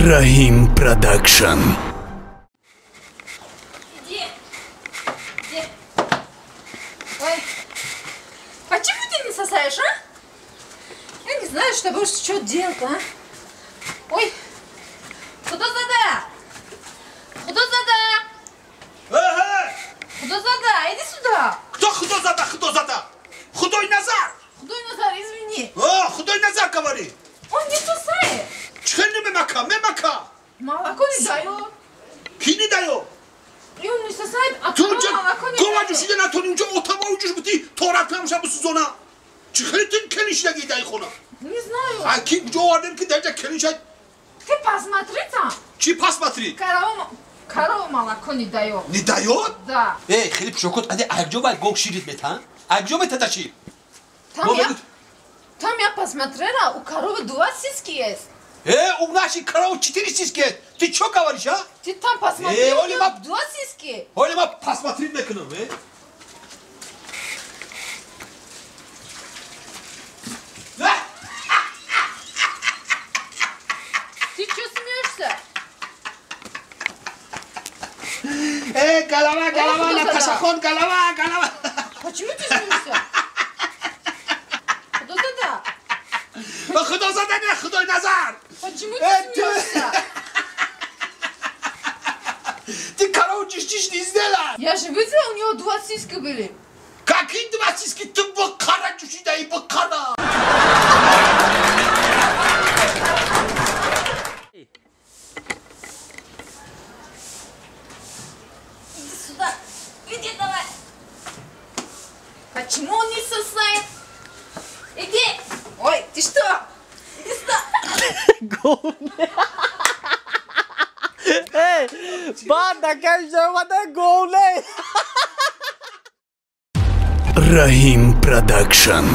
Rahim Production. Иди. Иди. Ой, почему ты не сосаешь, а? Я не знаю, что будешь что делать, а? Ой, Худозада! Худозада! Худозада, иди сюда! Кто Худозада, Худозада? Худой Назар! Худой Назар, извини! О, Худой Назар, говори! Он не сосает! Чхени мемака, мемака! Молоко не дает! Ки не дает? И он не сосает, а корова молоко не дает! Гова ҷӯшида натони, унҷо отава уҷуш бути, торак намша бисӯзона! Чихели ту келин шидаги дай хона? Не знаю. А ки куҷо овардем ки дар ҷа келин шад? Ты посмотри там! Чи посмотри? Корова молоко не дает. Не дает? Да. Эй, хеле пшокот, аде акҷо вай гов ширит метан? Акҷо метада шир? Там я посмотрела, у коровы 2 сиськи есть. У нашей коровы 4 сиськи есть. Ты чё говоришь, а? Ты там посмотри, у неё 2 сиськи. Оля, ма посмотри мекунам, э? Ты чё смеешься? Голова, голова, Наташа хон, голова, голова. Почему ты смеешься? Худозада. Худозада не, Худой Назар. Почему ты смеешься? Ты корову чистишь не сделала. Я же видела, у него 2 сиськи были. Какие 2 сиськи? Ты бакара чушида и бакара. Иди сюда. Иди давай. Почему он не сосает? Иди. Ой, ты что? Иди сюда. Ei, banda que chama de gol, né? Rahim Production.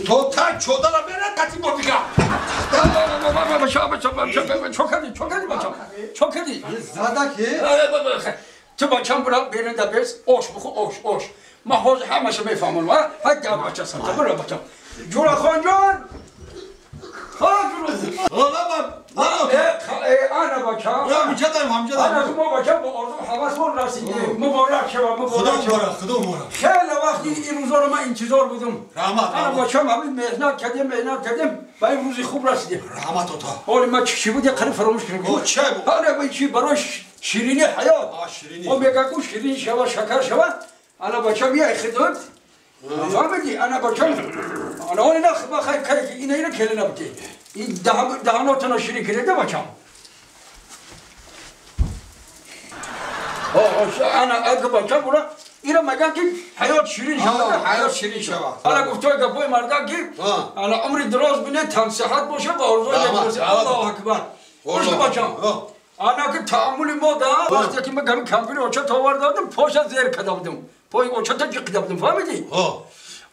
То та чодала мера кати модига. Чокади. Задаки. Ту бачам бура беринда бес ош буху ош ош. Ма ҳозир ҳамаша мефаҳмам, ва? Ҳа гап бача санта бура бачам. Ҷура хон ҷон. Ха ҷура. Ана бачам. ҳамҷадаем, ҳамҷадаем. Ана мо бачам бо орзу ҳавасмон расидем. Муборак шава, муборак шава. Худо муборак, Худо муборак. Хеле вақти ин рӯзоро ман интизор будам. Раҳмат. Ана бачам ҳамин меҳнат кардем, меҳнат кардем, ба ин рӯзи хуб расидем. Раҳмат ота. Ҳоли ман чӣ буд, қариб фаромӯш кардам. О, чай буд? Ана чи барои ширини ҳаёт. А, ширини. О, мегӯяд ку ширин шава, шакар шава. Ана бачам я хидмат. Фаҳмидӣ? Ана бачам. Ана он ина хай кай ина ина келина бути. Ин даҳанотона ширин киреда бачам. Ана аг бачам бура ира мегӯяд ки ҳаёт ширин шава, ҳаёт ширин шава. Ана гуфтои гапои мардак ки ана умри дароз бине, тансиҳат боша, ба орзуи некӯ. Аллоҳу акбар. Гӯш бачам. Ана ки тааммули мо да вақте ки ман ҳамин кампири очата оварда будам, поша зер карда будам. Пои очата ҷиқида будам, фаҳмидӣ?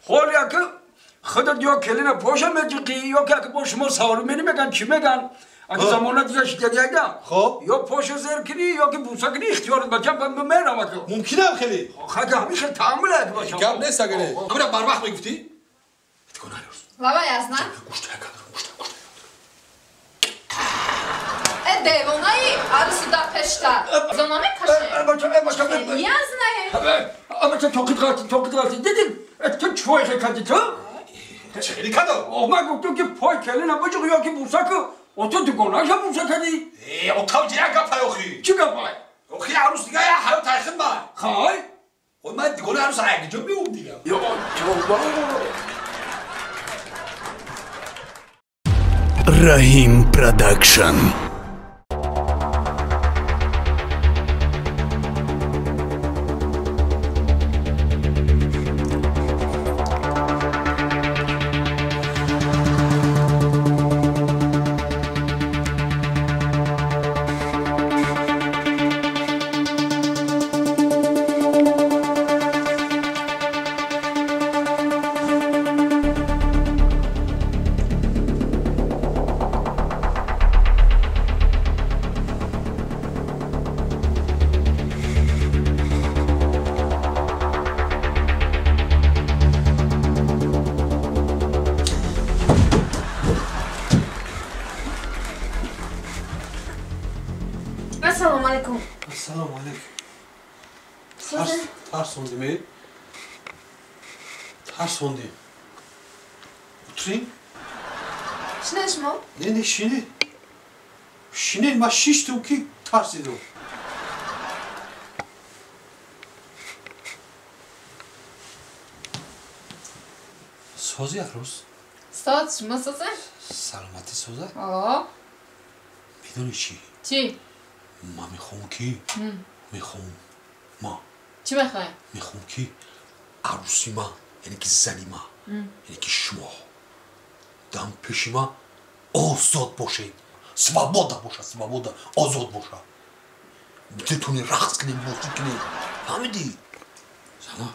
Ҳоле ки خودت یا کلینا پاشم میجقی یا که با شما سوار منی میگن چی میگن اگه زمانه دیگه شده دیگه خب یا پاشو زیر کنی یا که بوسه کنی اختیار بچم من میرم اگه ممکنه هم خیلی خاک همیشه تعامل اگه باشم گپ نیست اگه نه همین بر وقت میگفتی لابا یزنا دیوانایی عروسی دا پشتا زنا میکشه یزنه اما تو توقیت غلطی دیدین تو چوی کردی تو خیلی کدو من گفتم که پای کلی نباشه یا که بوسه که او تو دگانه شو بوسه کردی او تو چه گپای اوخی چی گپای اوخی عروس دیگه حیات تایخن با خای خب من دگانه عروس هنگ جو میوم دیگه یا توبه Rahim Production. السلام علیکم. السلام علیکم. ترسوندی mi? Tersondi. Oturayım. Şine şmo? Ne şine? Şine ma şiştim ki ters idim. Söz yakruz. Söz şmo sözü? Salamati sözü. آه. میدونی چی؟ چی؟ ما میخوام کی؟ میخوام ما چی میخوای؟ میخوام کی عروسی ما یعنی که زنی ما یعنی که شما دم پیش ما آزاد باشه свобода باشه свобода آزاد باشه بتونی رقص کنی موسیقی کنی فهمیدی؟ زنا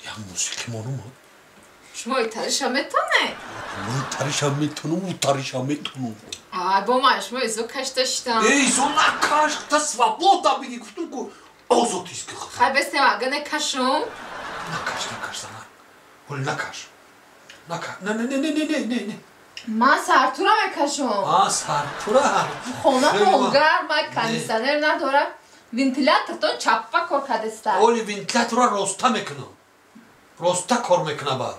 یا موسیقی مانو شما ایتاریش هم میتونه؟ ما ایتاریش هم میتونم و تاریش هم میتونم آی با ما شما ایزو کشتشتم ایزو نکش تا свобода بگی گفتم که آزاد ایست که خیلی بستیم اگه نکشم نکش نکش زنم ولی نکش نکش نه نه نه نه نه نه نه من سرتورا میکشم آه سرتورا خونه گرم کندیسنر نداره وینتیلاتورتون چپا کار کردسته ولی وینتیلاتورا راستا میکنم راستا کار میکنه بعد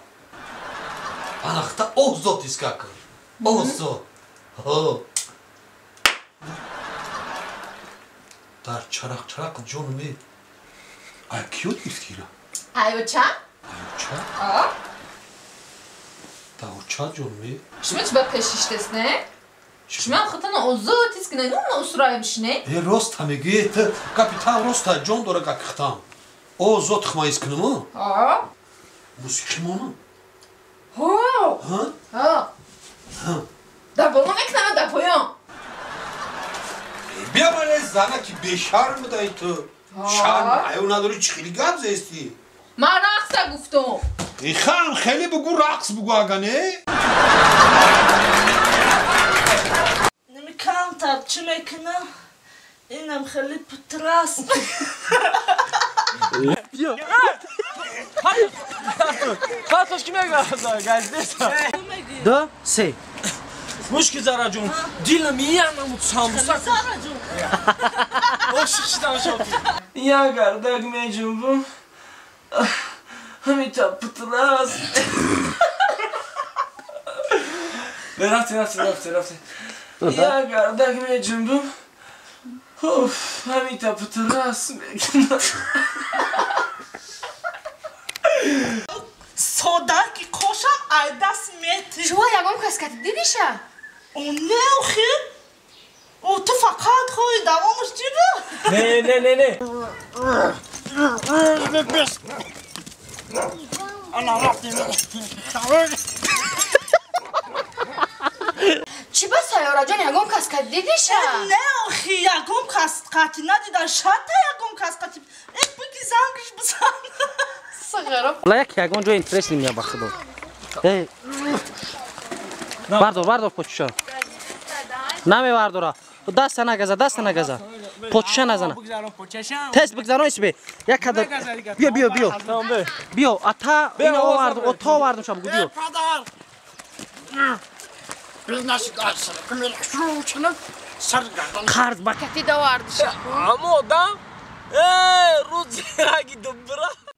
اناختا آزاد ایست که آزاد ها در چرخ چرخ جون می ای کیوت گرفتی را ایوچا ایوچا آه در اوچا جون می شما چی با پیشش نه شما هم خودتان آزاد ایست که نه اون اسرائیل میشنه ای راست هم میگی تو کاپیتان راست جون داره که ختم آزاد خمایز کنم آه موسیقی مانم ها ها ها ها در بالا میکنم در پایان بیا من زنه که بیشرم دایی تو شرم ایو نداری چی خیلی گپ زستی من رقص گفتم خم خیلی بگو رقص بگو اگه نه نمیکم تا چی میکنم اینم خیلی پتراس بیا خاطرش کی میگه دو سه مشکی زارا جون دیلم یانم سامسا زارا جون اوش شد یا گردگ میجنبم همیتا پتراس رفتی رفتی رفتی رفتی یا گردگ میجنبم اوف همیتا پتراس ساده که خوشم ایداس میتی شما یگام کس کتی دیدیشه؟ او نه اوخی او تو فقط خوی دوامش چی بود؟ نه نه نه نه چی با سیارا جان یگام کس کتی دیدیشه؟ نه اوخی یگام کس کتی ندیدن شاید یگام کس کتی ای بگی زنگش بزن لا یک یگان جای اینترست نمیاد با خدا Эй. Бардор, бардор почуша. Намебардора. Даста нагаза, даста нагаза. Почуша назана. Тест бигзарон исбе. Як кадр. Биё, биё, биё. Биё, ата ина овардум, ото овардум шаб биё. Қарз ба кати довардиша. Амо одам? Э, рӯз раги дубра.